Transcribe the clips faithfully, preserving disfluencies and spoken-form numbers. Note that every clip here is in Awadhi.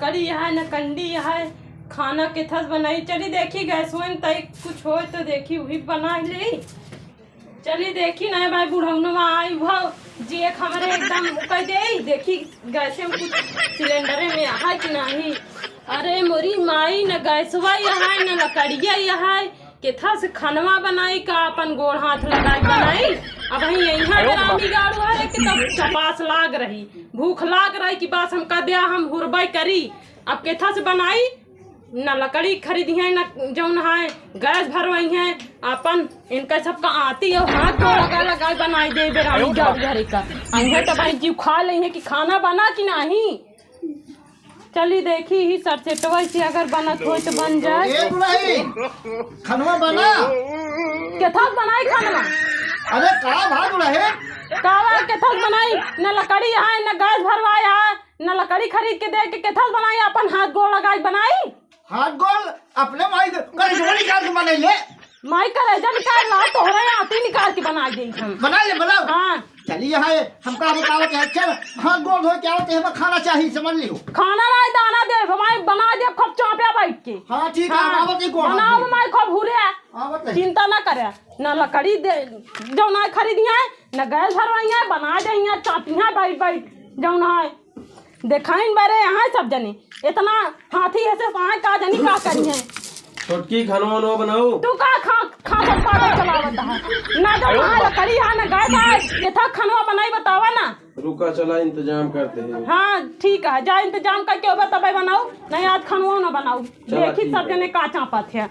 कड़ी है न कंडी है, खाना केथस बनाई। चली देखी गैस में तई कुछ होय तो देखी वही बना ले। चली देखी ना भाई बुढ़ौनवा आई वो जी एक हमरे एकदम कह दे देखी गैसे में कुछ सिलेंडरे में है कि नहीं। अरे मोरी माई न गैसवा यहाँ है न लकड़िया यहाँ है। केथा से खनवा बनाई का अपन गोड़ हाथ लगाई बनाई। अब ही यही है हरामी गाड़ू है कि तब चपास लाग रही, भूख लाग रही कि बस हम कह दिया हम हुरबाई करी। अब केथा से बनाई, न लकड़ी खरीदी है न जौन है गैस भरवाई है। अपन इनका सबका आती है हाथ गोड़ लगा लगा बनाई दे बेरामी गाड़ू घरे का। अइहे तो भाई जीव खा लेइहे कि खाना बना कि नहीं। चली देखी ही सरसेटवा से अगर बनत होई तो बन जाए। ए दुलही, खनवा बना। केथस बनाई खनवा? अरे का भा दुलही? का बा केथस बनाई? न लकड़ी है, न गैस भरवाए है, न लकड़ी खरीद के दे के केथस बनाई, अपन हाथ गोड़ लगाई बनाई। हाथ गोड़ अपने माई के करेजवा निकाल के बनाई ले। माई करेजा निकाल ला, तोहरा आती निकाल के बनाई दे हम। बना ले, बनाओ। हाँ। चलिए, हाय, हमका बतावत है, चल, हाथ गोड़ धो के आवत है, हमें खाना चाहिए, समझ लियो। खाना नाहीं, दाना दे, हमारे बना दे, खूब चापे बैठ के। हाँ, ठीक है, हाँ, हम आवत है, गोड़ हाथ बनाओ, धो के। हमारे खूब हुरे। आवत है। चिंता ना करे, ना लकड़ी दे, जौन है खरीदी है, ना गैस भरवाई है, बना दे, यहाँ चापी है, बैठ, बैठ, जौन है। देखाइन बारे यहाँ सब जने, इतना हाथी है से वहाँ का जनी का करी है। छोटकी, खाना वाना बनाओ। तू का खा, खा सब पागल चलावत है। ना तो वहाँ लकड़ी है, ना गैस है, ये था खानवा बनाई बतावा ना। रुका, चला इंतजाम करते हैं। हाँ, ठीक है, जा इंतजाम करके ओबे तबे बनाओ, नहीं आज खानवा ना बनाओ। चला, देखी ठीक सब है। जने का चापत है।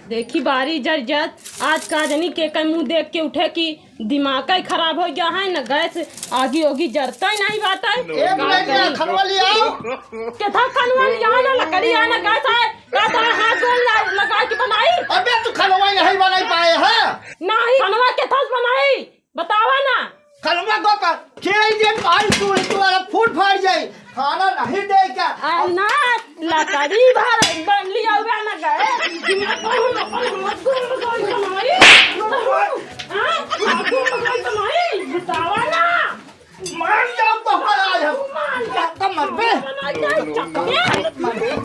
देखी बारी जर जत, आज का जनी के कई मुँह देख के उठे कि दिमाग ही खराब हो गया है, न गैस आगी ओगी जरता ही नहीं बाटे। ए, का बुढ़िया, करी? खनवा ले आओ। केथा खनवा ले आओ ना, लकड़ी आ ना गैस आए, का तो हाथ गोड़ ला-, लगा के बनाई? अबे तू खनवा यही बनाई पाए है? नहीं, खनवा केथा से बनाई? बतावा ना। खनवा को का खेल जे पाई तू, तू वाला फूट फाड़ जाई। खाना नहीं दे क्या? आ, ना, लकड़ी भर बन लिया हुआ ना गए। बिना तो हम अपन हाथ गोड़ लगाई बनाई। हाँ? हाथ गोड़ लगाई बनाई। बतावा ना। मार जाओ तो हर आज हम। मार जाओ। तो मरबे। बनाई जाए, चक्के।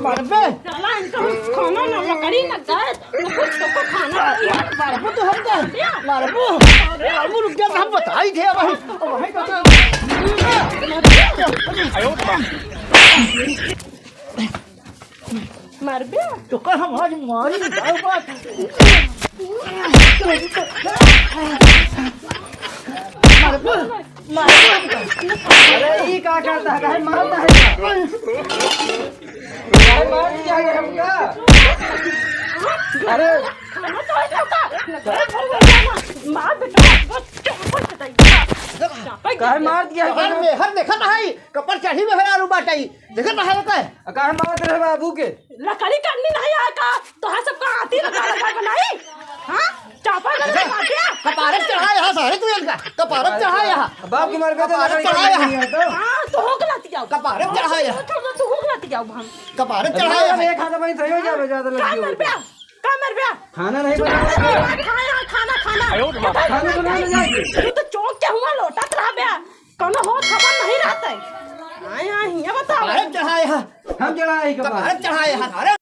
मरबे। साला इनका खाना ना लकड़ी ना गए। कुछ तो खाना। मारबो तो हम का? मारबो। मारबो, रुक जा, हम बताई थे, अब हम, अब हम तो मरबे। तो का हम आज मारी, दाल बात। मारबो। अरे, ई का करता है? काहे मारता है? काहे मार दिया है हमका? अरे। मार बेटा, बस चौपट से दई। काहे मार दिया है? हर में, हर देखत है, कपर चढ़ी में है आलू बाटई। देखत है, होता है। काहे मारत रहे बाबू के? लकड़ी करनी नहीं आए का? तोहार सबका आती लगा लगा बनाई? हाँ? चापा गले में मार दिया? कपारे चढ़ाए यहाँ सारे तू इनका। कपारे चढ़ाए यहाँ। बाप की मर गए तो कपारे लकड़ी चढ़ाए करनी यहाँ। नहीं है तो। हाँ, तो हो गलती आओ। कपारे चढ़ाए यहाँ। तो, तो हो गलती आओ हम। कपारे चढ़ाए यहाँ। एक हाथ में सही हो जावे, ज्यादा लग का गई मर हो तो। गया? का मर गया? खाना नहीं बना। खाना, खाना, खाना। खाना बना ले जाके। तू तो चौक के हुआ लोटत रह गया। कौनो हो खबर नहीं रहता है। आए, आए, ये बताओ। कपारे चढ़ाए यहाँ। हम चढ़ाए ही कपारे। कपारे चढ़ाए यहाँ। अरे